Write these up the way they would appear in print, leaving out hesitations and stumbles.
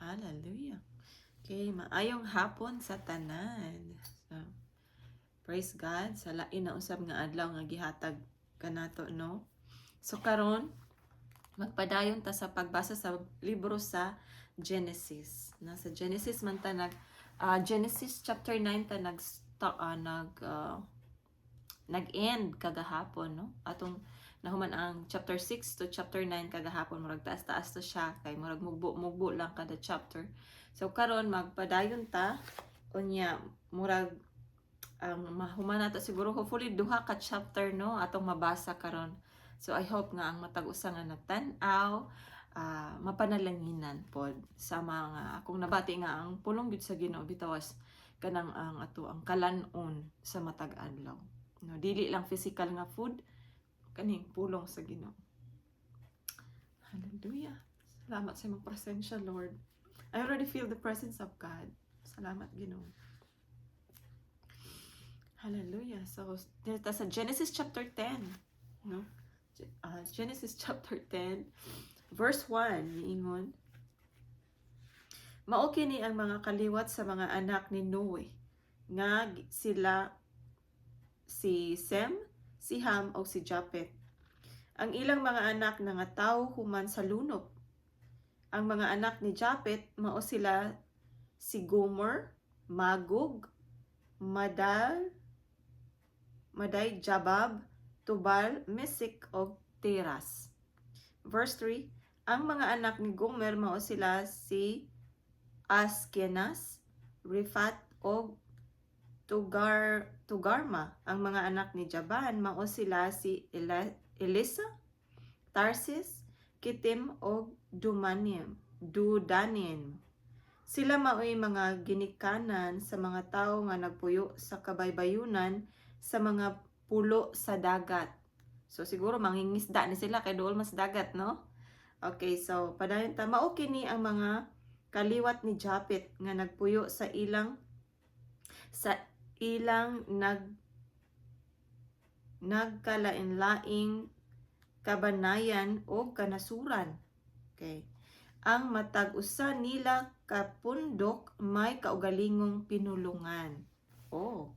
Hallelujah. Okay, maayong hapon sa tanan. So, praise God sa lain na usab nga adlaw nga gihatag kanato, no? So karon magpadayon ta sa pagbasa sa libro sa Genesis. Nasa Genesis man ta nag Genesis chapter 9 ta nag nag-end kagahapon, no? Atong nahuman ang chapter 6 to chapter 9 kagahapon. Murag taas-taas to siya kay murag mugbo-mugbo lang kada chapter. So karon magpadayon ta, unya murag ang mahuman nato siguro, hopefully, duha ka chapter, no, atong mabasa karon. So I hope nga ang matag usa nga nagtan-aw mapanalanginan pod sa mga akong nabati nga ang pulong gyud sa Ginoo bitawas kanang ang ato ang kalanon sa matag adlaw. No, dili lang physical nga food, kaning pulong sa Ginoo. Hallelujah. Salamat sa imong presensya, Lord. I already feel the presence of God. Salamat, Ginoo. Hallelujah. So, dito sa Genesis chapter 10, no? Genesis chapter 10, verse 1, niingon: "Mao kini ang mga kaliwat sa mga anak ni Noe, nga sila si Sem, si Ham, o si Japet. Ang ilang mga anak nangatawo human sa lunop. Ang mga anak ni Japet mao sila si Gomer, Magog, Madal, Maday, Jabab, Tubal, Mesec ug Tiras." Verse 3, "Ang mga anak ni Gomer mao sila si Askenas, Rifat ug Tugarma. Ang mga anak ni Jaban mao sila si Elisa, Tarsis, Kitim ug Dumanim, Dudanim. Sila mao'y mga ginikanan sa mga tawo nga nagpuyo sa kabaybayunan sa mga pulo sa dagat." So siguro mangingisda ni sila kay duol mas dagat, no? Okay, so padayon ta. "Mao kini ang mga kaliwat ni Japet nga nagpuyo sa ilang nagkalain-laing kabanayan o kanasuran." Okay. "Ang matag usa nila ka pundok may kaugalingong pinulungan." Oh.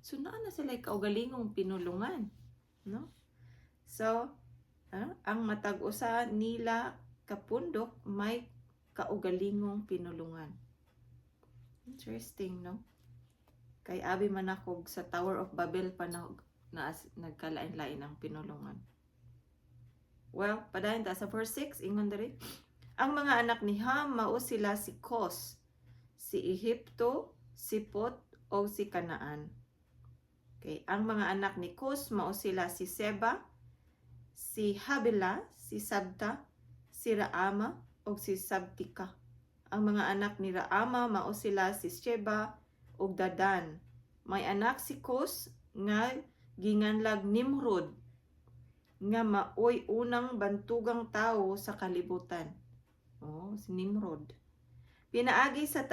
So naa na sila kaugalingong pinulungan, no? So, ang matag usa nila ka pundok may kaugalingong pinulungan. Interesting, no? Kay abi man ako sa Tower of Babel pa na, na nagkalain-lain ang pinulungan. Well, padayon ta sa verse 6, ingon diri: "Ang mga anak ni Ham mao sila si Cos, si Ehipto, si Put o si Canaan. Okay, ang mga anak ni Cus mao sila si Seba, si Habila, si Sabta, si Raama o si Sabtika. Ang mga anak ni Raama mao sila si Sheba ug Dadan. May anak si Cus nga ginganlag Nimrod nga maoy unang bantugang tawo sa kalibutan." Oh, si Nimrod. "Pinaagi sa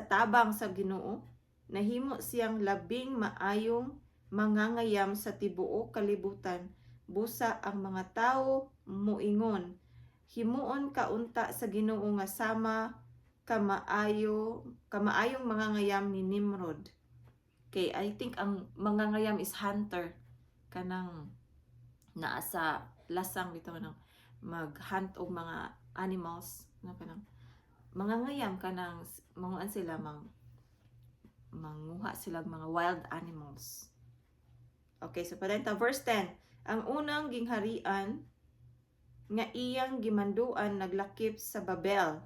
tabang sa Ginoo, nahimo siyang labing maayong mangangayam sa tibuok kalibutan. Busa ang mga tawo moingon, 'Himuon ka unta sa Ginoo nga sama kamaayo kamaayong mangangayam ni Nimrod.'" Okay, I think ang mangangayam is hunter, kanang naa sa lasang bitaw, kanang mag-hunt og mga animals na kanang mangangayam, kanang manguan sila, manguha sila og mga wild animals. Okay, so padayon ta verse 10. "Ang unang gingharian nga iyang gimanduan naglakip sa Babel,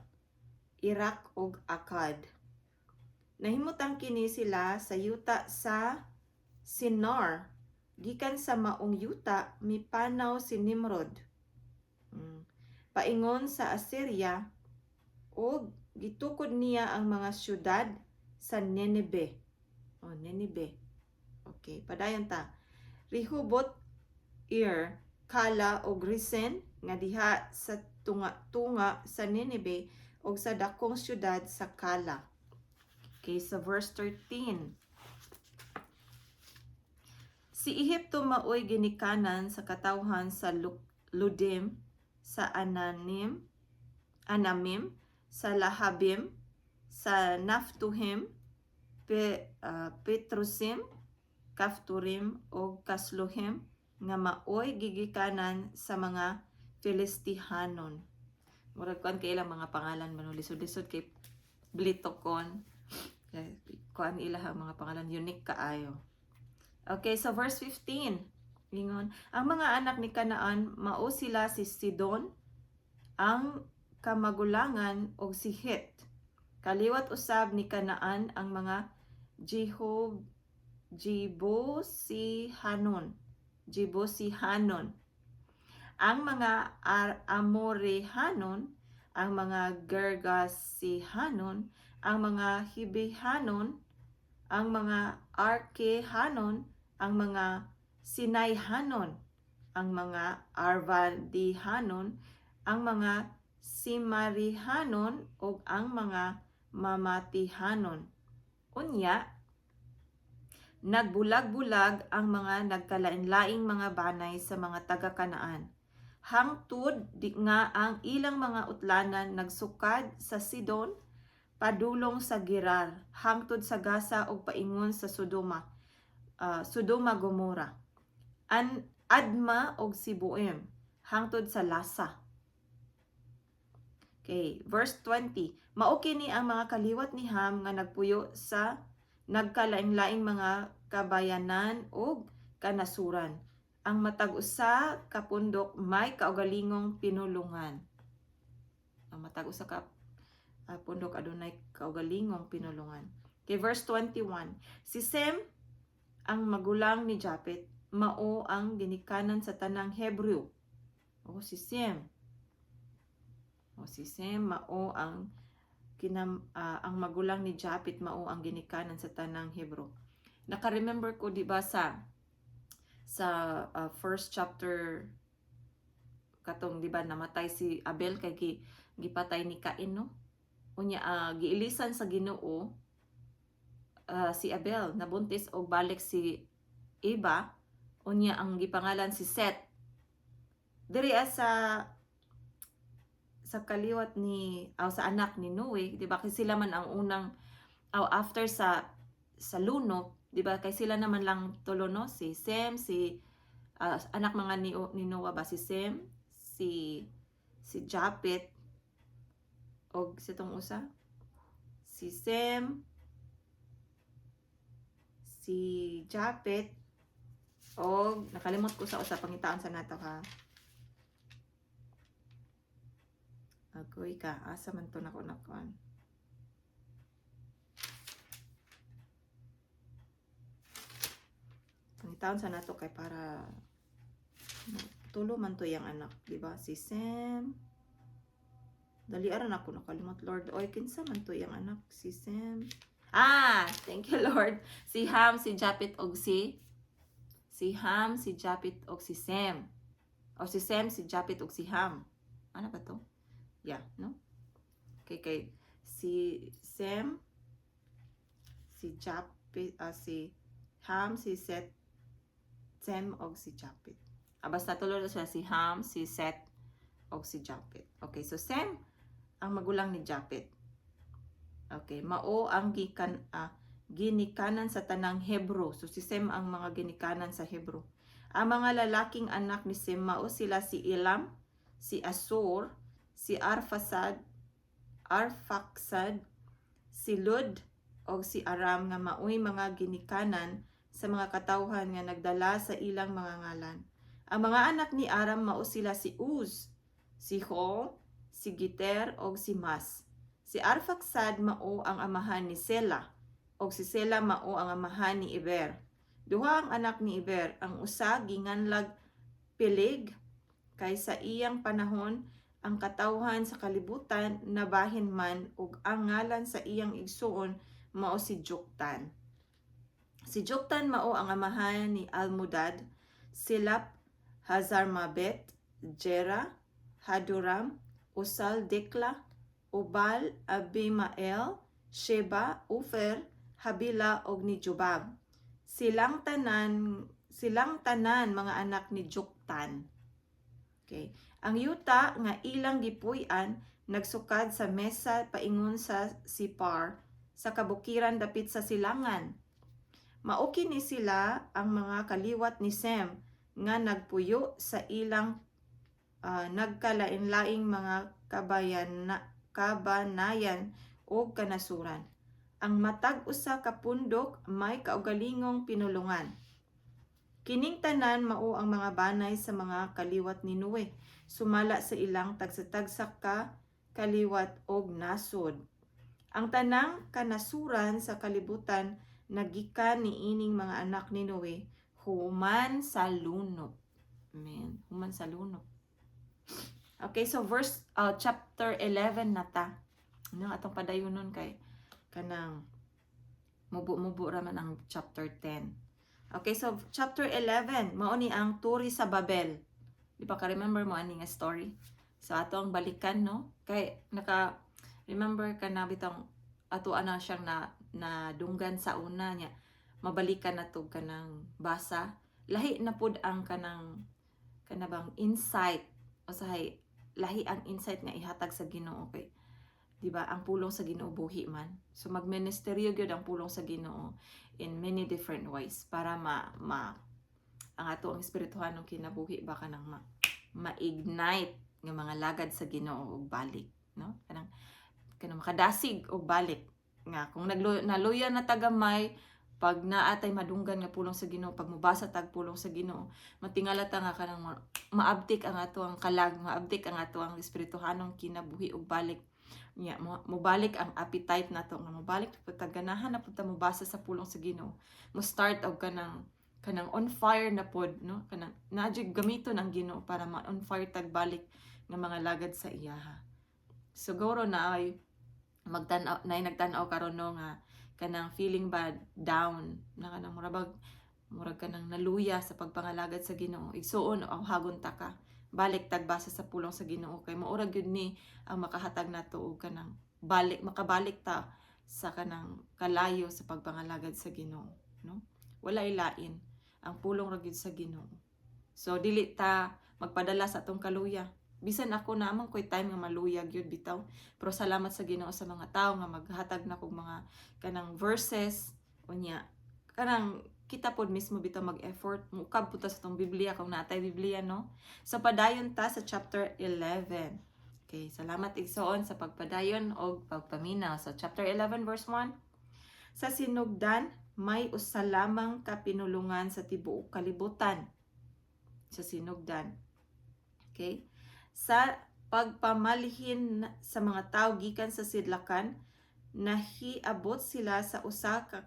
Iraq ug Akkad. Nahimutang kini sila sa yuta sa Sinar. Gikan sa maong yuta mipanaw si Nimrod paingon sa Assyria ug gitukod niya ang mga syudad sa Nineveh." Oh, Nineveh. Okay, padayon ta. "Rehoboth Ir, Kala ug Resen nga diha sa tunga-tunga sa Nineveh ug sa dakong syudad sa Kala." Okay, sa verse 13. "Si Ehipto maoy ginikanan sa katawhan sa Ludim, sa Ananim, Anamim, sa Lahabim, sa Naftuhim, Petrusim, Kafturim ug Kasluhim nga maoy gigikanan sa mga Filistihanon. Murag kuan kay ilang mga pangalan man, lisod-lisod kay blitokon. Kuan ila ang mga pangalan, unique kaayo. Okay, so verse 15. Ingon, ang mga anak ni Canaan mao sila si Sidon, ang kamagulangan, og si Het. Kaliwat usab ni Canaan ang mga Jehob Jebosihanon. Jebosihanon. Ang mga Amorehanon, ang mga Gergasihanon, ang mga Hibihanon, ang mga Arkehanon, ang mga Sinayhanon, ang mga Arvadihanon, ang mga Simarihanon ug ang mga Mamatihanon. Unya, nagbulag-bulag ang mga nagkalain-laing mga banay sa mga taga-Kanaan. Hangtod di nga ang ilang mga utlanan nagsukad sa Sidon padulong sa Gerar, hangtod sa Gaza ug paingon sa Sodoma Gomora. An Adma og Siboim hangtod sa Lasa. Okay, verse 20. Mao kini ang mga kaliwat ni Ham nga nagpuyo sa nagkalain-laing mga kabayanan ug kanasuran. Ang matag usa ka pundok may kaugalingong pinulungan. Ang matag usa ka pundok adunay kaugalingong pinulungan. Okay, verse 21. Si Sem, ang magulang ni Japet, mao ang ginikanan sa tanang Hebreo. O si Sem. O si Sem mao ang ang magulang ni Japet, mao ang ginikanan sa tanang Hebreo. Naka-remember ko, di ba, sa first chapter katong, di ba, namatay si Abel kay gipatay ni Cain, no? Unya giilisan sa Ginoo si Abel, nabuntis og balik si Eva, unya ang gipangalan si Seth. Diri sa kaliwat ni aw sa anak ni Noe, di ba, kasi sila man ang unang aw after sa lunok, di ba, kay sila naman lang tulo, no, si Sem, si anak mga ni Noah ba, si Sem, si Japet og si tong usa, si Sem, si Japet og nakalimot ko sa usa, pangitaon sa nato ha. Agoy ka, asa man to nako nakuan. Pangitaon sa nato kay para tulo man to yang anak, di ba? Si Sem. Dali aran ako nakalimot, Lord. Oy, kinsa man to yang anak? Si Sem. Ah, thank you, Lord. Si Ham, si Japet og si Ham, si Japet og si Sem. O si Sem, si Japet og si Ham. Ano ba to? Yeah, no? Okay, kay si Sem, si Japet, si Ham, si Set, Sem og si Japet. Ah, basta tulo na sila, si Ham, si Set, og si Japet. Okay, so Sem ang magulang ni Japet. Okay, mao ang ginikanan sa tanang Hebro. So si Sem ang mga ginikanan sa Hebro. Ang mga lalaking anak ni Sem mao sila si Elam, si Asur, si Arphaxad, si Lud, og si Aram nga maoy mga ginikanan sa mga katawhan nga nagdala sa ilang mga ngalan. Ang mga anak ni Aram mao sila si Uz, si Hol, si Giter og si Mas. Si Arphaxad mao ang amahan ni Sela, og si Sela mao ang amahan ni Eber. Duha ang anak ni Eber, ang usa ginganlag Peleg, kay sa iyang panahon ang katawhan sa kalibutan nabahin man, ug ang ngalan sa iyang igsuon mao si Joktan. Si Joktan mao ang amahan ni Almodad, Silap, Hazarmabet, Jera, Hadoram, Usal, Dekla, Obal, Abimael, Sheba, Ophir, Habila og ni Jobab. Silang tanan mga anak ni Joktan. Okay. Ang yuta nga ilang gipuy-an nagsukad sa Mesa paingon sa Sipar sa kabukiran dapit sa silangan. Mao kini sila ang mga kaliwat ni Sem nga nagpuyo sa ilang nagkalain-laing mga kabanayan o kanasuran. Ang matag usa ka pundok may kaugalingong pinulungan. Kining tanan mao ang mga banay sa mga kaliwat ni Noe, sumala sa ilang tagsa-tagsa ka kaliwat og nasod. Ang tanang kanasuran sa kalibutan nagikan niining mga anak ni Noe human sa lunop. Man, human sa lunop. Okay, so verse chapter 11 na ta. No, atong padayonon kay kanang mubo-mubo ra man ang chapter 10. Okay, so chapter 11, mao ni ang Turi sa Babel. Di ba ka remember mo ani nga story? So ato ang balikan, no? Kay naka remember ka na bitang ato ana siyang na nadunggan sa una niya. Mabalikan na to kanang basa. Lahi na pud ang kanang kanabang insight, usahay lahi ang insight nga ihatag sa Ginoo kay, di ba, ang pulong sa Ginoo buhi man. So magministeryo gyud ang pulong sa Ginoo in many different ways para ma, ma ang ato ang espirituhanong kinabuhi ba kanang ma, ma-ignite nga mga lagad sa Ginoo og balik, no, kanang kanang makadasig og balik nga kung naluya na tagamay, pag naa tay madunggan nga pulong sa Ginoo, pag mobasa tag pulong sa Ginoo, matingala ta nga kanang maabtik ang ato ang kalag, maabtik ang ato ang espirituhanong kinabuhi og balik nya mobalik ang appetite nato nga mobalik pud ta, ganahan na pud ta mobasa sa pulong sa Ginoo, mo start og kanang kanang on fire na pod, no, kanang naa gamiton ang Ginoo para ma on fire tag balik nga mga lagad sa iyaha. Siguro na ay magtan-aw na nagtan-aw karon, no, nga kanang feeling ba down na kanang murag murag kanang naluya sa pagpangalagad sa Ginoo. Igsuon, awhagon ta ka, balik tagbasa sa pulong sa Ginoo kay mao ra gyud ni ang makahatag nato og kanang balik, makabalik ta sa kanang kalayo sa pagpangalagad sa Ginoo, no? Wala ilain, ang pulong ra gyud sa Ginoo. So dili ta magpadala sa atong kaluya. Bisan ako, naa man koy time nga maluya gyud bitaw, pero salamat sa Ginoo sa mga tawo nga maghatag na kog mga kanang verses. Unya kanang kita pod mismo bitaw mag-effort, muukab pud ta sa atong Biblia kung naa tay Biblia, no? So padayon ta sa chapter 11. Okay, salamat, igsoon, sa pagpadayon og pagpaminaw. So chapter 11 verse 1. Sa sinugdan, may usa lamang ka pinulungan sa tibuok kalibutan. Sa sinugdan. Okay? Sa pagpamalhin sa mga tao gikan sa sidlakan, nahiabot sila sa usa ka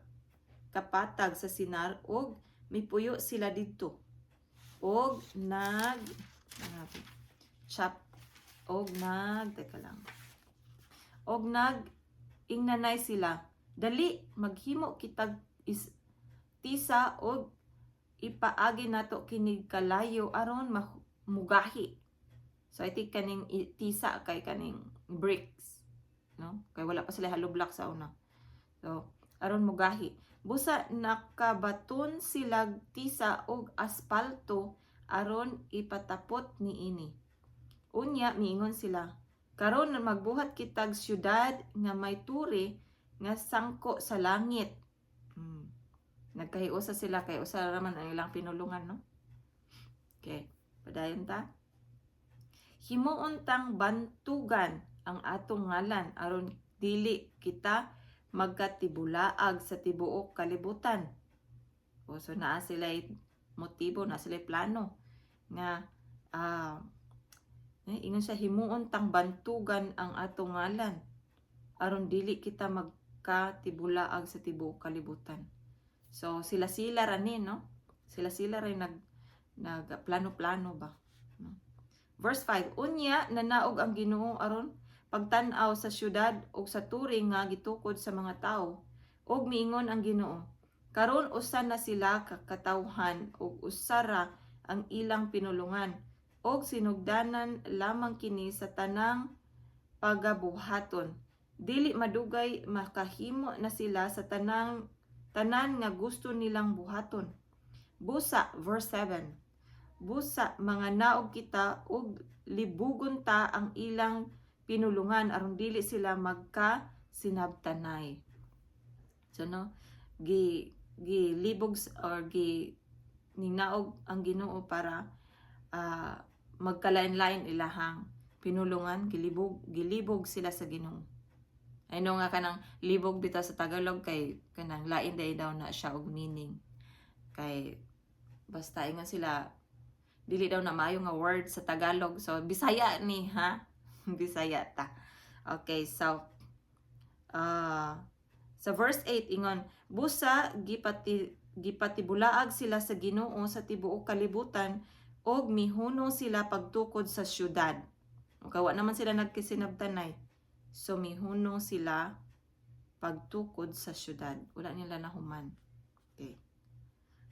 kapatag sa Sinar ug mipuyo sila didto. Og nag chap og nag, teka lang. Og nag ingnanay sila, "Dali, maghimo kitag is tisa og ipaagi nato kinig kalayo aron mugahi." So I think kaning tisa kay kaning bricks, no? Kay wala pa sila hollow block sa una. So aron mugahi. Busa nakabaton sila tisa og aspalto aron ipatapot niini. Unya miingon sila, "Karon magbuhat kitag syudad nga may turi nga sangko sa langit." Nagkahiusa sila kay usa ra man ang ilang pinulungan, no? Okay, padayon ta. "Himuon tang bantugan ang atong ngalan aron dili kita magkatibulaag sa tibuok kalibutan. O, so naa sila motibo, naa sila plano nga ingon siya, "Himuon tang bantugan ang atong ngalan aron dili kita magkatibulaag sa tibuok kalibutan." So sila-sila ra ni, no? Sila-sila ra nag nagplano-plano ba, no? Verse 5, unya nanaog ang Ginoo aron pagtan-aw sa syudad ug sa turi nga gitukod sa mga tawo, ug miingon ang Ginoo, "Karon usa na sila ka katawhan ug usa ra ang ilang pinulungan, ug sinugdanan lamang kini sa tanang pagabuhaton. Dili madugay makahimo na sila sa tanang tanan nga gusto nilang buhaton." Busa, verse 7. Busa mga naog kita ug libugon ta ang ilang pinulungan aron dili sila magka sinabtanay. So no, gi gilibog or gi ninaog ang Ginoo para magkalain-lain ilahang pinulungan, gilibog gilibog sila sa Ginoo. I know nga kanang libog bitaw sa Tagalog kay kanang lain day daw na siya og meaning. Kay basta ingon sila dili daw na maayo nga word sa Tagalog. So Bisaya ni ha. Bisaya ta. Okay, so sa verse 8 ingon, busa gipatibulaag sila sa Ginoo sa tibuok kalibutan og mihunong sila pagtukod sa syudad. Kawa naman sila nagkisinabtanay. So mihunong sila pagtukod sa syudad. Wala nila nahuman. Okay.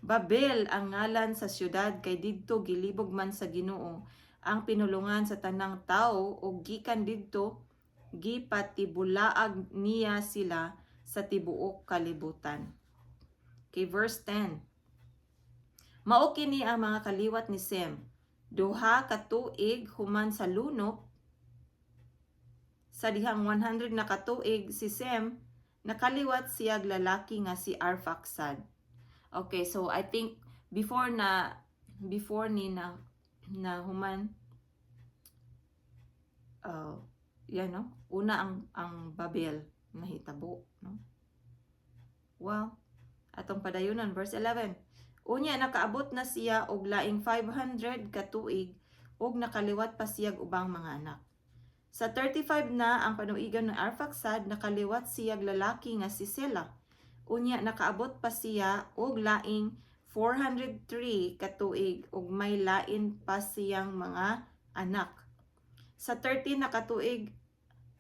Babel ang ngalan sa syudad kay didto gilibog man sa Ginoo ang pinulungan sa tanang tao ug gikan didto gipatibulaag niya sila sa tibuok kalibutan. Okay, verse 10. Mao kini ang mga kaliwat ni Sem. 2 ka tuig human sa lunop, sa dihang 100 na katuig si Sem, nakaliwat siyag lalaki nga si Arphaxad. Okay, so I think before ni na na human, yan no, una ang Babel nahitabo, no. Well, atong padayunan, verse 11. Unya nakaabot na siya og laing 500 ka tuig ug nakaliwat pa siyag ubang mga anak. Sa 35 na ang panuigan ng Arphaxad, nakaliwat siyag lalaki nga si Sela. Unya nakaabot pa siya og laing 403 ka tuig ug may lain pa siyang mga anak. Sa 13 na katuig,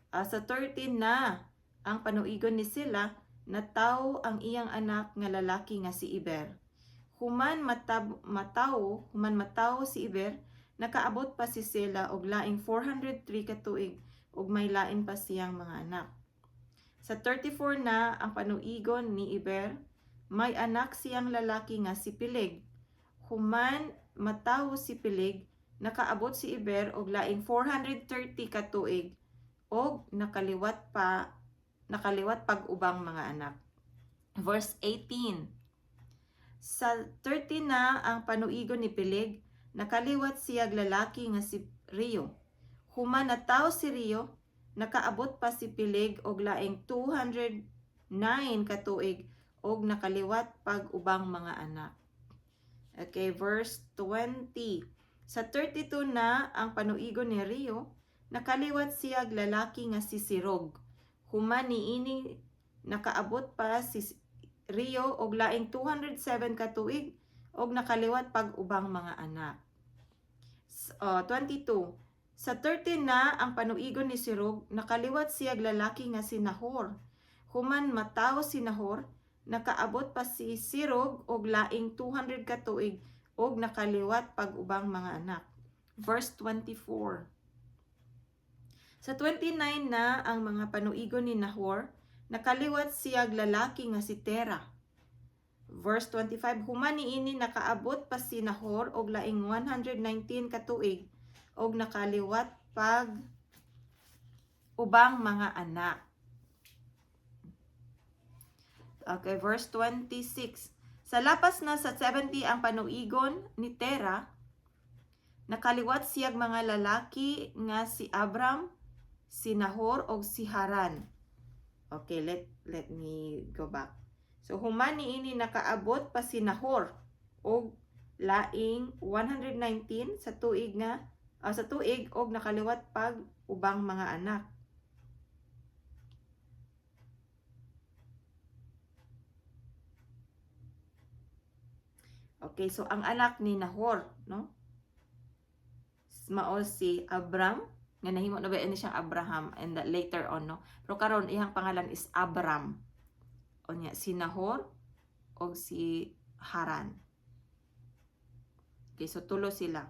sa 13 na ang panuigon ni Sela, nataw ang iyang anak nga lalaki nga si Iber. Human mataw si Iber, nakaabot pa si Sela og laing 403 ka tuig ug may lain pa siyang mga anak. Sa 34 na ang panuigon ni Iber, may anak siyang lalaki nga si Pilig. Human mataw si Pilig, nakaabot si Iber og laing 430 ka tuig og nakaliwat pag ubang mga anak. Verse 18. Sa 30 na ang panuigon ni Pilig, nakaliwat siyag lalaki nga si Rio. Human nataw si Rio, nakaabot pa si Pilig og laing 209 ka tuig og nakaliwat pag ubang mga anak. Okay, verse 20. Sa 32 na ang panuigon ni Rio, nakaliwat siyag lalaki nga si Sirog. Human niini nakaabot pa si Rio og laing 207 ka tuig og nakaliwat pag ubang mga anak. 22. Sa 13 na ang panuigon ni Sirog, nakaliwat siyag lalaki nga si Nahor. Human mataw si Nahor, nakaabot pa si Sirog og laing 200 ka tuig og nakaliwat pag ubang mga anak. Verse 24. Sa 29 na ang mga panuigon ni Nahor, nakaliwat siyag lalaki nga si Tera. Verse 25, human niini nakaabot pa si Nahor og laing 119 ka tuig og nakaliwat pag ubang mga anak. Okay, verse 26. Sa lapas na sa 70 ang panuigon ni Tera, nakaliwat siyag mga lalaki nga si Abram, si Nahor og si Haran. Okay, let me go back. So human niini nakaabot pa si Nahor og laing 119 sa tuig nga sa tuig og nakaliwat pag ubang mga anak. Okay, so ang anak ni Nahor, no? Mao si Abram, nga nahimo na ba ni siyang Abraham and that later on, no? Pero karon iyang pangalan is Abram. Unya si Nahor og si Haran. Okay, so tulo sila.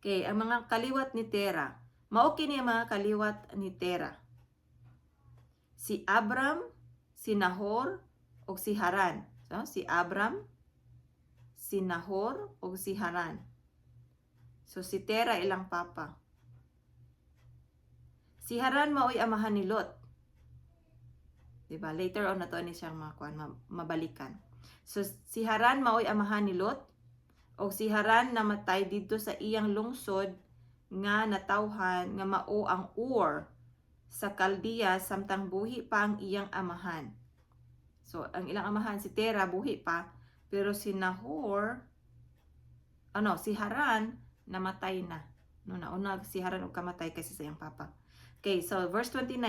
Okay, ang mga kaliwat ni Tera. Mao kini ang mga kaliwat ni Tera. Si Abram, si Nahor, og si Haran. So, si Abram, si Nahor ug si Haran. So si Tera ilang papa. Si Haran maoy amahan ni Lot. Diba? Later on na to ni siyang makuan, mabalikan. So si Haran maoy amahan ni Lot og si Haran namatay didto sa iyang lungsod nga natawhan nga mao ang Ur sa Caldea samtang buhi pa ang iyang amahan. So ang ilang amahan, si Tera, buhi pa, pero si Nahor, ano, si Haran namatay na. No, nauna si Haran og kamatay kaysa sa iyang papa. Okay, so verse 29,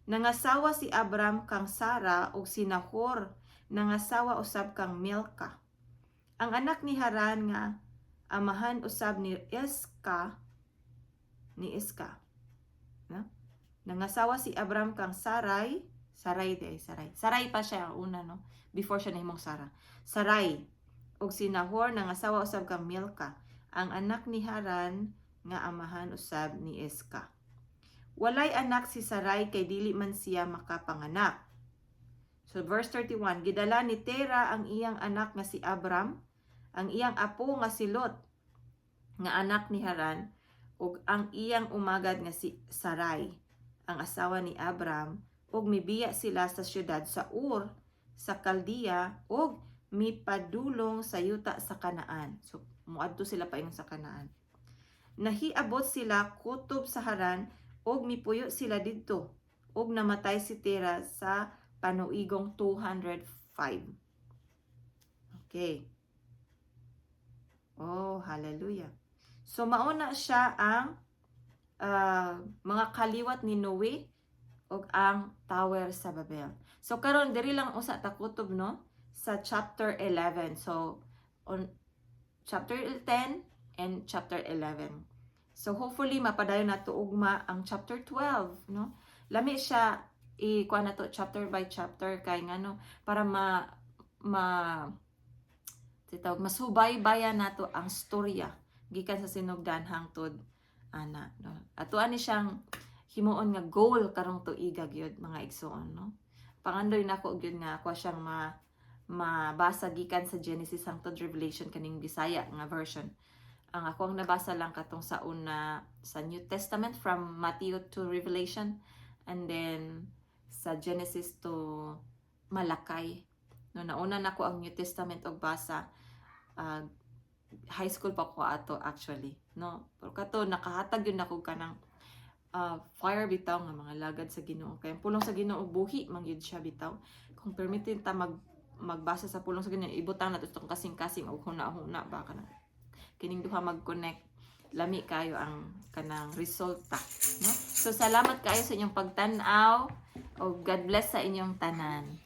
nangasawa si Abram kang Sara ug si Nahor nangasawa usab kang Milcah. Ang anak ni Haran nga amahan usab ni Iska. No? Nangasawa si Abram kang Sarai, Sarai de Sarai. Sarai pa siya ang una, no, before siya nahimong Sara. Sarai ug si Nahor nangasawa usab kang Milcah, ang anak ni Haran nga amahan usab ni Iska. Walay anak si Sarai kay dili man siya makapanganak. So verse 31, gidala ni Tera ang iyang anak nga si Abram, ang iyang apo nga si Lot, nga anak ni Haran, ug ang iyang umagad nga si Sarai, ang asawa ni Abram, ug mibiya sila sa syudad sa Ur sa Caldea ug mipadulong sa yuta sa Kanaan. So muadto sila paingon sa Kanaan. Nahiabot sila kutob sa Haran ug mipuyo sila didto ug namatay si Tera sa panuigong 205. Okay. Oh, hallelujah. So mauna siya ang mga kaliwat ni Noe ug ang Tower sa Babel. So karon diri lang usa ta kutob, no, sa chapter 11. So on chapter 10 and chapter 11. So hopefully mapadayon nato ugma ang chapter 12, no. Lami siya i-kuha na to chapter by chapter kay ngano, para ma ma tawag masubaybayan nato ang storya gikan sa sinugdan hangtod ana, no. Ato ani siyang himuon nga goal karong tuiga gyud, mga igsoon, no. Pangandoy nako gyud nga ako siyang mabasa gikan sa Genesis hangtod Revelation kaning Bisaya nga version. Ang ako ang nabasa lang katong sa una sa New Testament, from Matthew to Revelation, and then sa Genesis to Malakay. No, nauna nako ang New Testament og basa, high school pa ko ato actually, no. Pero kato nakahatag yun nako kanang fire bitaw nga mga lagad sa Ginoo. Kay ang pulong sa Ginoo buhi man gyud siya bitaw. Kung permitin ta magbasa sa pulong sa Ginoo, ibutang nato itong kasing-kasing og huna-huna ba, kanang kining duha mag-connect, lami kayo ang kanang resulta, no. So salamat kayo sa inyong pagtan-aw ug God bless sa inyong tanan.